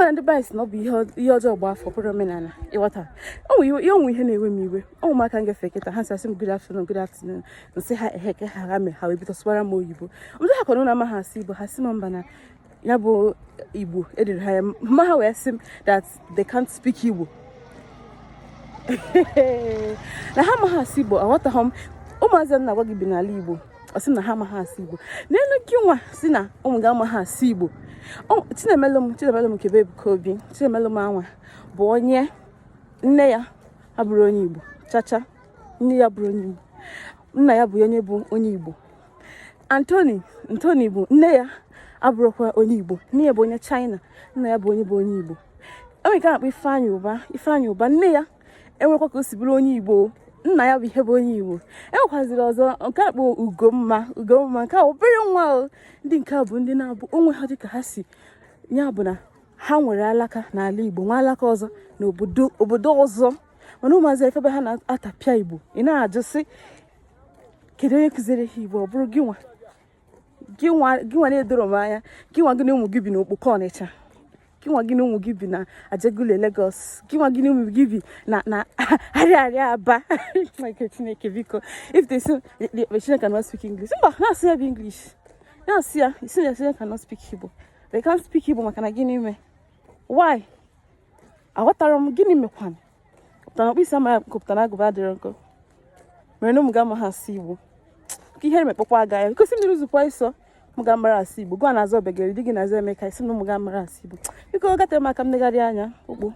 Ịma na ndị be anyị sị na ọ bụ ihe ọjọọ gba afọ bụrụ omenala, ịghọta? O nwere ihe, o nwere ihe na-ewe m iwe. Ọ ụmụaka m gafe kịta, ha sị asị m, "Good afternoon, good afternoon." M sị ha ehe ke ha mee, ha wee bido sụwara m oyibo. Ndị ha kọrọ na amaghị asụ Igbo, ha sị m mba, na ya bụ Igbo edere ha ya ma ha wee sị m that they can't speak Igbo, na ha amaghị asụ Igbo. Aghọtaghị m. Ụmụazị m na-agwa gị bi n'ala Igbo, ọ sị m na ha amaghị asụ Igbo. N'elu gị nwa si na ụmụ gị amaghị asụ Igbo. Chinemelum, Chinemelum nke bụ Ebuka Obi, Chinemelum anwa bụ onye nne ya abụrụ onye Igbo chacha, nne ya bụrụ onye Igbo, nna ya bụ onye bụ onye Igbo. Anthony, Anthony bụ nne ya abụrụkwa onye Igbo, nne ya bụ onye China, nna ya bụ onye bụ onye Igbo. Enwere nke a na-akpọ Ifeanyị Ụba. Ifeanyị Ụba, nne ya enwekwa ka o si bụrụ onye Igbo, nna ya bụ ihe bụ onye Igbo. Enwekwaziri ọzọ nke a kpọ Ugomma. Ugomma nke a obere nwa o. Ndị nke a bụ ndị na-abụ onwe ha dịka ha si ya bụ na ha nwere alaka n'ala Igbo, nwa alaka ọzọ n'obodo obodo ọzọ. Mana ụmụazị efebe ha na-atapịa Igbo, ị na-ajụ sị, kedu onye kụziri ha Igbo? Ọ bụrụ gị nwa, gị nwa na-edoro m anya, gị nwa gị na ụmụ gị bi n'Okpoko Ọnịcha, gị nwa gị na ụmụ gị bi na Ajegunle Lagos, gị nwa gị na ụmụ gị bi na Arịarịa Aba. Like, Chineke biko, if they say the children cannot speak English, mba, na-asụ ya bụ English, na-asụ ya isi na children cannot speak Igbo, they can't speak Igbo. Maka na gịnị mee? Why? Aghọtara m gịnị mekwanụ pụtara ọkpụ isi ama kọpụtara agụba adịrọ nkọ mere na ụmụ gị amaghị asụ Igbo. Ka ihere mekpọkwa aga ya gosi m ndị ụzụkwa ịsọ m ga mara asụ Igbo. Gwa na-azụ Obegeri, di gị na-azụ Emeka, isi na ụmụ ga mara asụ Igbo. Biko, gate m aka m negharị anya okpo.